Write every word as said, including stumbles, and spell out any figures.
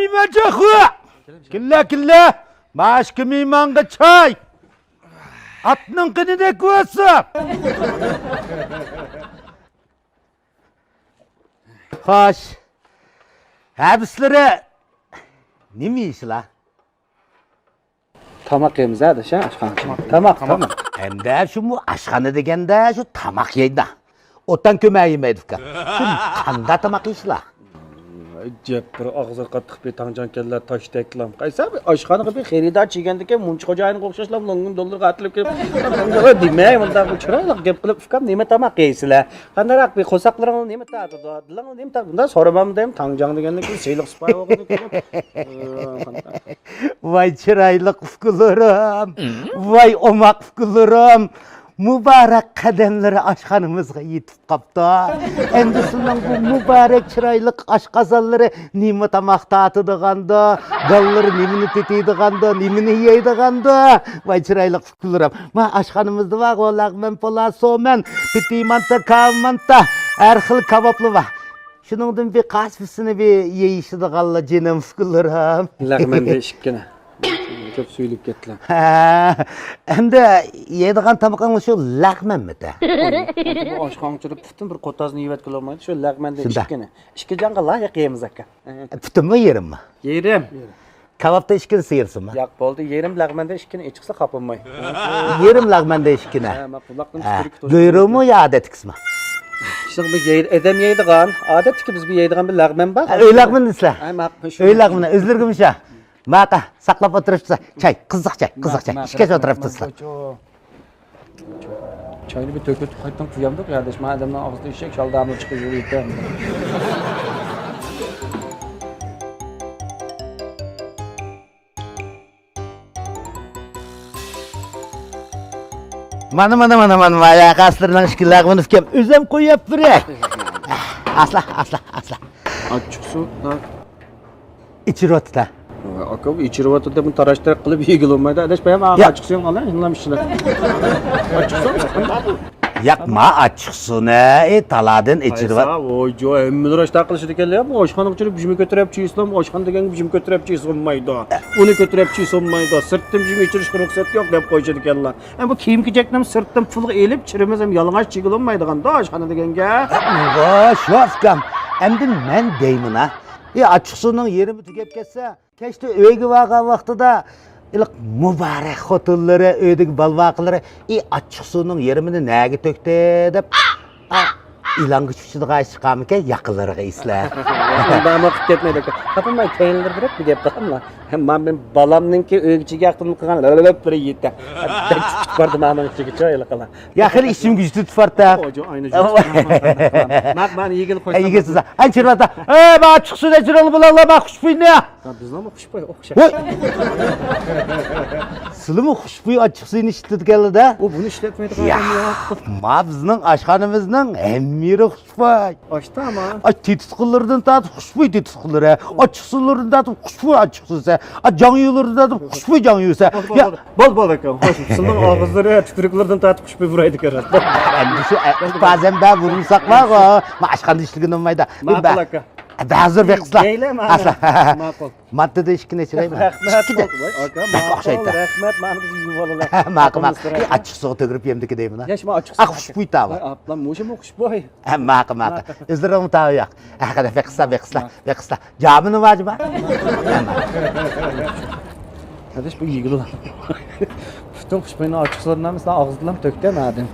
مېھمانچاقۇ! كېلە، كېلە! ماشكا مېھمانغا چاي! ئاتنىڭ قېنىدەك بولسا! خوش. ھەبىسلىرى نېمە يېيىشلا؟ تاماق يەيمىز ھە، ئاداش، ھە، ئاشخانا. تاماق، تاماق. ئەمدى شۇ ئاشخانا دېگەندە شۇ تاماق يەيدۇ. ئوتان كۆمە يېمەيدۇ ئۇكا. شۇ قانداق تاماق يېيىشلا؟ ئەجەب بىر ئاغزىغا قاتتىق بىر تاڭجاڭ كەللە تاشتەكلام. قايسى بىر ئاشخانىغا بىر خېرىدار چىگەندىكىن مۇنچە خوجايىنغا ئوخشاشلا لوڭدىن دوللارغا ئاتىلىپ كېلىپ، دېمەي مۇنداق بىر چىرايلىق گەپ قىلىپ، ئۇكام، نېمە تاماق يەيسىلەر؟ قانداقراق بىر قورساقلىرىڭلار نېمە تارتىدۇ؟ دىلىڭلار نېمە تارتىدۇ؟ بۇنداق سورىمامدىم، تاڭجاڭ دېگەندىن كېيىن سىلىق سىپايى بولغىنىدىن كېيىن. ۋاي چىرايلىق ئۇكىلىرىم، ۋاي ئوماق ئۇكىلىرىم، مۇبارەك قەدەملىرى ئاشخانىمىزغا يېتىپ قاپتۇ. ئەمدى سىلىنىڭ بۇ مۇبارەك چىرايلىق ئاشقازانلىرى نېمە تاماق تارتىدىغاندۇ؟ گاللىرى نېمىنى تېتىيدىغاندۇ؟ نېمىنى يەيدىغاندۇ؟ ۋاي چىرايلىق ئۇكىلىرىم. ما ئاشخانىمىزدا بارغۇ لەغمەن، پولا، سومەن، پىتى مانتا، كاۋا مانتا، ھەر خىل كاۋاپلار بار. شۇنىڭدىن بىر قاسپىسىنى بىر يېيىشىدىغانلا جېنىم ئۇكىلىرىم. لەغمەندە ئىككىنە. كۆپ سۆيۈلۈپ كەتتىلە. ھە، ئەمدى يەيدىغان تامىقىڭ شۇ لەغمەنمىتە؟ بۇ ئاشخانىغا چۈشۈرۈپ پۈتۈن بىر قوتازنى يېۋەتكىلى بولمايدۇ، شۇ لەغمەندە شۇنداق. ئىككىنە. ئىككى جانغا لايىق يەيمىز ئاكا. پۈتۈنمۇ يېرىممۇ؟ يېرىم. كاۋاپتا ئىككىنىسى يېرىسىمۇ؟ ياق، بولدى، يېرىم لەغمەندە ئىككىنە ئېچىقسا خاپىماي. يېرىم لەغمەندە ئىككىنە. ھە، ماقۇل، ھە، تۈتۈرۈك توشۇپ گۆيرۇمۇ يا ئادەتتىكىسىمۇ؟ شۇ بىر يەي-، ئادەم يەيدىغان، ئادەتتىكى بىز بىر يەيدىغان بىر لەغمەن بار. ھە، ئۆي لەغمىنى دېسىلە. ھە، ماقۇل، شۇ. ئۆي لەغمىنى، ئۆزلىرىگىمۇ شۇ. ماقا، ساقلاپ ئولتۇرۇپسىز. چاي، قىزىق چاي، قىزىق چاي. ئىچكەچ ئولتۇرۇپسىز. چاينى بىر تۆكۈپ قايتىدىن قۇيامدۇق يا ئاداش، مانا ئادەمنىڭ ئاغزىدا ئېشەك شالداملا چىقىپ يۈرۈيتتى. مانا، مانا، مانا، مانا، مانا، قاسلىرىنىڭ ئىككى لەغمىنى ئۇكام ئۆزۈم قويۇپ بېرەي. ئاسلا، ئاسلا، ئاسلا. ئاچچىقسۇ، ھە. ئىچىرىۋاتىدۇ. ئاكا، بۇ ئىچىرىۋاتىدۇ دەپ بۇنى تاراش-تەرەش قىلىپ يېگىلى بولمايدۇ. ئاداش، بايام ياق. ئاچچىقسۇ ئالغان، شۇنداق ئىچىدۇ. ئاچچىقسۇ، قانداق بۇ؟ ياق، ما ئاچچىقسۇنى، ئى، تالادىن ئىچىرىۋات. قايسا، ۋوي، جو، ھەممىلەر ئاشتاق قىلىشىدىكەنلەر. بۇ ئاشخانىغا چۈشۈرۈپ بىزمۇ كۆتۈرۈپ چىيسىلام، ئاشخانا دېگەنگە بىزمۇ كۆتۈرۈپ چىيسا بولمايدۇ. ئۇنى كۆتۈرۈپ چىيسا بولمايدۇ. سىرتتىن بىزمۇ ئىچىرىشكە رۇخسەت يوق دەپ قويۇشىدىكەنلەر. ئەمما بۇ كىيىم-كېچەكنى سىرتتىن پۇلغا ئېلىپ، چىرىمىز ھەم يالىڭاچ چىگىلى بولمايدىغاندا ئاشخانا دېگەنگە. ۋاي، شۇ ئۇكام. ئەمدى مەن دەيمەن ھە. ئى، ئاچچىقسۇنىڭ يېرىمى تۈگەپ كەتسە، كەچتە ئۆيگە بارغان ۋاقتىدا، ھېلىقى مۇبارەك خوتۇنلىرى، ئۆيدىكى بالا-ۋاقىلىرى، ئى، ئاچچىقسۇنىڭ يېرىمىنى نەگە تۆكتى دەپ، ئا، ئىلانغا چۈشىدىغان ئىش چىقارمىكىن، ياقىلىرىغا ئېسىلەر. ئۇنداقمۇ قىلىپ كەتمەيدۇ ئۇكا. تاپالماي كەينىلىرى بېرىپ بىر گەپ قىلاملا. مانا مېنىڭ بالامنىڭكى ئۆگىچىگە ئاقتىن قىلغان لۆپلىرى يېتە. بەك تۇتۇپ باردى مانا مېنىڭ ئىچىگىچە ھېلىقىلا. يا خېلى ئىچىمگە تۇتۇپ بارتە. ئوجۇ ئاينى ماق مانا يېگىلى قويسام. يېگىلسىز. ئەنچە باردا. ئەي، ما ئاچچىقسۇنى ئەچۈرۈڭلار بۇلارلا ما خۇشبۇينى. ھە، بىزنىڭمۇ خۇشبۇي ئوخشاش. ۋوي! سىلىمۇ خۇشبۇي ئاچچىقسۇنى ئىشلىتىدىكەنلەر-دە. ئۇ بۇنى ئىشلەتمەيدىغان ئادەم يوق. ما بىزنىڭ ئاشخانىمىزنىڭ ھەممە يېرى خۇشبۇي. ئاشتا ما. ئاي، تېتىتقۇلىرىدىن تارتىپ خۇشبۇي تېتىتقۇلىرى، ئاچچىقسۇلىرىدىن تارتىپ خۇشبۇي ئاچچىقسۇسى، ئا، جاڭيۇلىرىدىن تارتىپ خۇشبۇي جاڭيۇسى. بولدى، يا، بولدى، بولدى، بولدى ئاكا. خوش، سىلىنىڭ ئاغزىلىرى تۈتۈرۈكلىرىدىن تارتىپ خۇشبۇي پۇرايدىكەن راست. ئەمدى شۇ ئە-، ئىپازەم بار، بۇرۇلساقلارغۇ. ما ئاشخانىدا ئىشلىگىنى بولمايدۇ. ماقۇل ئاكا. ھازىر بېقىسىلا. يەيلى مانا. ئاسلا. ماقۇل. مانتىدا ئىككىنى ئىچىرەيمۇ؟ رەھمەت. ئىككىنى. ئاكا، بەك ماقۇل، ئوخشايدۇ. رەھمەت، مانا بىز يېگىلى بولىلى. ماقۇل، ماقۇل. ئاچچىقسۇغا تۆگۈرۈپ يەمدىكى دەيمەن. ياش، ما ئاچچىقسۇ. ئا، خۇشبۇي تاۋا. ئاپلام، مۇشۇمۇ خۇشبۇي. ھە، ماقۇل، ماقۇل. ئۆزلىرىڭمۇ تاۋا ياق. ھەقىدە بېقىسلا، بېقىسلا، بېقىسلا. جامىنى بار جۇما؟ ھە، ماقۇل. ئاداش، بۇ يېگىلى. پۈتۈن خۇشبۇينىڭ ئاچچىقسۇلىرىنى ھەممىسىنى ئاغزىدىلا تۆكتى مادەم.